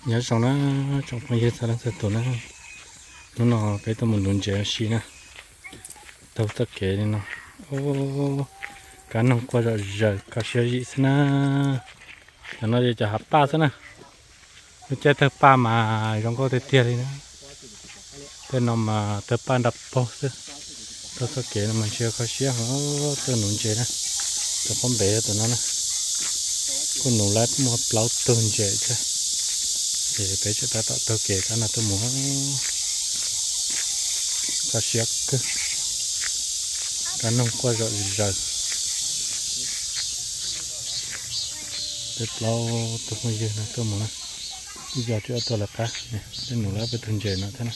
Nyob zoo na tsoom phooj ywg txhua leej txhua tus na, hnub no peb tuaj mus nuv ntses ua si na, taug txoj kev li no. Kab noog quaj zom zaws kho siab zim xwb na. Cov no yog cov hav paj xwb na. Lub caij tawg paj mas zoo nkauj tiag tiag li na. Tej no mas tawg paj nram paug xwb. Taug txoj kev no mas ntshe kho siab heev, tuaj nuv ntses na. Tus qub npem tus no na, kuj nuv lawm muaj plaub tug ntses thiab. Ces peb tseem tab tom taug kev kab no tuaj mus. Kho siab kawg, kab noog quaj zom zaws. Peb plaub tug phooj ywg no tuaj mus na, ib co tsis tuaj lawv qab, peb nuv lawm peb tug ntses no thiab na.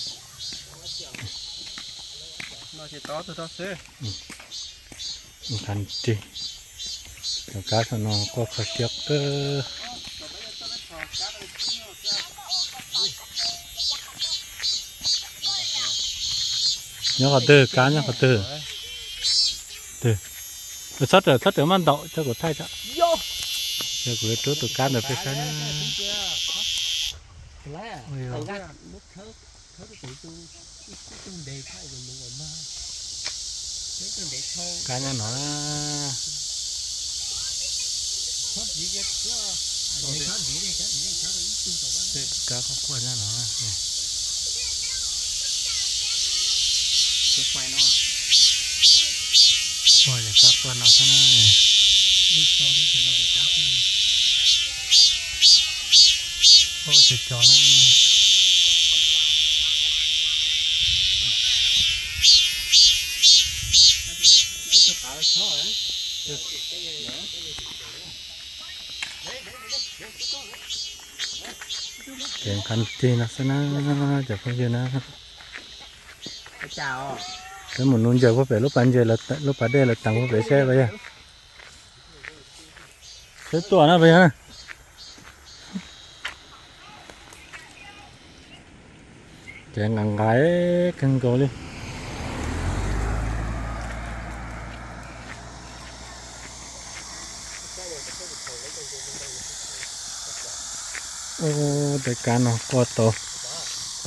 Nqha rig, cov kab saum no quaj kho siab kawg. Nyob qhov twg, kab nyob qhov twg? Twg? Txhob rawm, txhob rawm maj ntaum, coj kuv thaij tso. Yog kuv yuav rub tus kab ntawd peb saib na. Kab nyob no na. Kab quaj quaj nyob no. Quaj, kab quaj no xwb na. Ua tsis co na. Kev nqha rig no xwb na cov phooj ywg na. Peb mus nuv ntses puag pem lub pas ntses, lub pas dej lawv teev puag pem seb puas yog. Seb tuaj na puas yog na. Ces nqaim nqaim kawg nkaus li. Ub, tej kab no quaj tau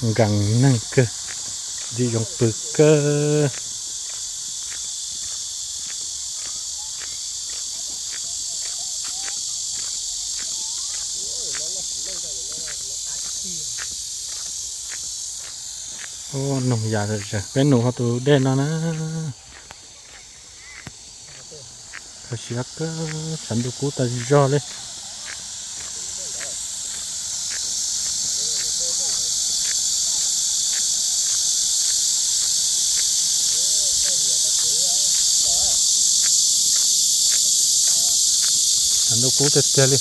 nkees neeg kawg, ntxim zoo pw kawg. Ub, noog ya zom zaws, peb nuv hauv tus dej no na. Kho siab kawg, tshav ntuj kub tag zog li. Tshav ntuj kub tiag tiag li.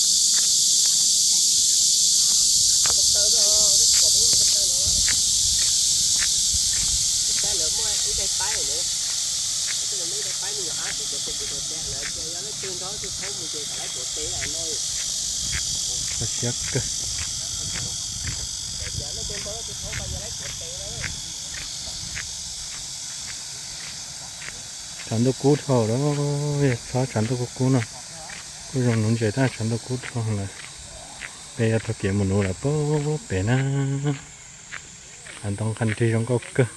Kho siab kawg. Tshav ntuj kub dhau lawm, yog txhob tshav ntuj kub kub no kuj zoo nuv ntses, tab tshav ntuj kub dhau lawm. Peb yuav taug kev mus nuv lawm puag pem na. Hav ntoo nqha rig zoo nkauj kawg.